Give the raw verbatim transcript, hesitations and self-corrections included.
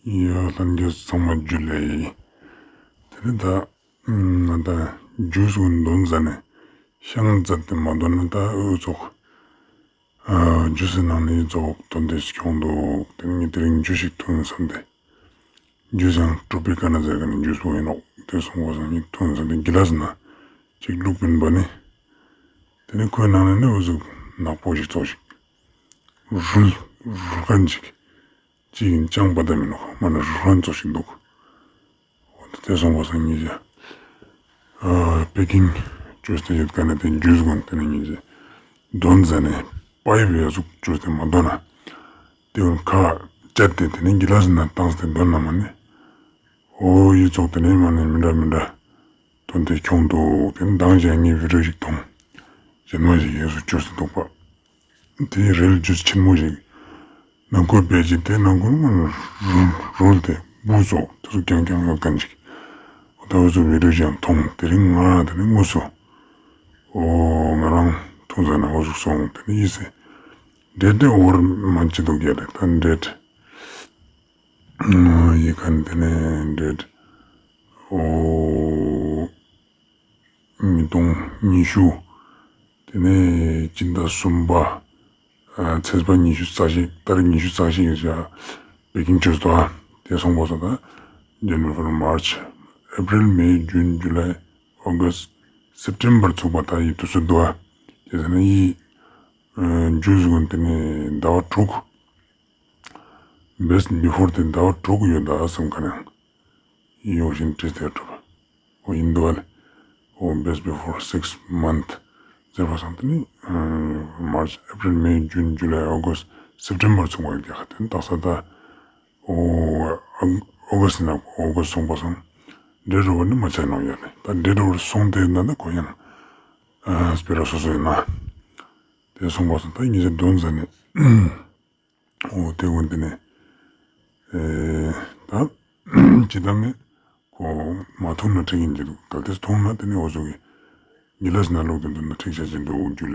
ཡ་ལྷན་རྒྱས་ཚང་མ་ཇུ་ལེ། དེ་ནི་ད་ང་ད་ཇུས་གུན་དོན་ཟ་ནེ་ཤང་ཛད་དེ་མ་དོན་ན་ད་འུ་ཚོགས་ཇུས་སི་ནང་ནེ་ཙོགས་དོན་དེ་ཁྱོང་འདུག་དེ་ནི་ངས་དེ་རིང་ཇུས་ཤིག་འཐུང་སམ་སྟེ། ཇུས་ཡང་ཊྲོ་པི་ཀ་ན་ཟེར་ཁན་ནི་ཇུས་པོ་ཨིན་ནོག་དེ་སོང་པ་སང་ངས་འཐུང་སམ་སྟེ་གི་ལས་ན་ཅིག་བླུགས་པིན་པ་ནི། དེ་ནི་ཁོའི་ནང་ནེ་ནི་འུ་ཟུག་ནག་པོ་ཞིག་ཙོགས་ཤིག་རུལ་རུལ་ཁན་ཅིག་ཅིག་ཨིན་ཅང་པ་ད་མིན་ནོག་མ་ན་རུལ་ཁན་ཙོགས་ཤིག་འདུག་འོ་དེ་སོང་པ་སང་ངས་ཨ་པེ་ཀིང་ཅོས་ཏེ་ཡོད་ཁན་ནི་དེ་ཇུས་གུན་དེ་ནི་ངས་དོན་ཟ་ནེ་པའི་བེ་ཟུག་ཅོས་ཏེ་མ་དོན་ན། དེ་གུན་ཁ་བཅད་དེ་དེ་ནི་གི་ལས་ན་བཏང་སྟེ་དོན་ན་མ་ནི། འོ་ཡི་ཙོགས་དེ་ནི་མ་ནི་མི་འདྲ་མི་འདྲ་དོན་དེ་ཁྱོང་འདུག་དེ་ནི་མདང་ཞག་ངས་བི་ཌིའོ་ཞིག་མཐོང་། ཞན་མ་ཞིག་ཡས་སུ་ཅོས་ཏེ་འདུག་པ། དེ་རེལ་ཇུས་ཆེན་མོ་ཞིག་ནང་ཁོ་བེ་ཅིག་དེ་ནང་ཁོ་ནི་རུལ་རུལ་ཏེ་བུ་ཙོགས་དེ་ཚོ་རྐྱང་རྐྱང་ཡོད་ཁན་ཅིག་འོ་ད་འུ་ཚོ་བི་ཌིའོ་ཞིག་མཐོང་། དེ་རིང་ང་དེ་ནི་དངོས་སུ་འོ་ང་རང་འཐུང་ཟ་ན་འོ་ཟུག་སོང་། དེ་ནི་ཡི་སེ་འདྲེ་འདྲེ་འོར་མན་ཅི་འདུག་ཡ་རེད། ད་འདྲེ་ཡི་ཁན་དེ་ནི་འདྲེ་འོ་ཉིས་སྟོང་ཉི་ཤུ་དེ་ནི་སྤྱི་ཟླ་གསུམ་པ་ཚེས་པ་ཉི་ཤུ་རྩ་བཞི་ཏ་རིག་ཉི་ཤུ་རྩ་བཞི་ཡི་ཞག་པེ་ཀིང་ཅོས་ཏོ་ཨ། དེ་སོང་པ་སང་ད་ཇན་ཝ་རི་ཕེབ་རུ་རི་མར་ཆ་ཨེ་པྲིལ་མེ་ཇུན་ཇུ་ལའི་ཨོ་གསྟ་སེབ་ཊེམ་པར་ཚུགས་པ་ད་ཡི་དུས་ཚོད་འདུག་ཨ། དེ་ཟེར་ན་ཡི་ཇུས་གུན་དེ་ནི་ཟླ་བ་དྲུག་བེསྟ་བི་ཕོར་དེ་ཟླ་བ་དྲུག་ཡོད་ད་སམ་ཁན་ནང་ཡོང་ཞིན་བྲིས་ཏེ་ཡོད་འགྲོ། འོ་ཨིན་འདུག་ཨ་ལེ། འོ་བེསྟ་བི་ཕོར་སིགས་མནཐ་ཟེར་བ་སང་དེ་ནི་མར་ཆ་ཨེ་པྲིལ་མེ་ཇུན་ཇུ་ལའི་ཨོ་གསྟ་སེབ་ཊེམ་པར་ཚུགས་པ་ཡོད་ཀྱག་དེ་ནི་དག་ས་ད་འོ་ཨོ་གསྟ་ཨིན་ན་ཨོ་གསྟ་སོང་པ་སང་འདྲེ་འོར་ནི་མ་ཆ་ནོག་ཡ་ལེ། ད་འདྲེ་འོར་སོང་སྟེ་ན་ད་ཁོ་ཡང་སྤེ་ར་སོ་སོ་ཨིན་ན། དེ་སོང་པ་སང་ད་ངེད་ཅག་དོན་ཟ་ནེ། འོ་དེ་གུན་དེ་ནི་ཨེ་ད་ཅི་ད་ངས་ཁོ་མ་འཐུང་ན་འགྲིག་ཨིན་ཅི་འདུག་གལ་ཏེ་འཐུང་ན་དེ་ནི་འོ་ཟུག་གི་གི་ལས་ན་ལུག་དེ་འདུག་ན་འགྲིག་ཆ་ཅི་འདུག་ཇུ་ལེ།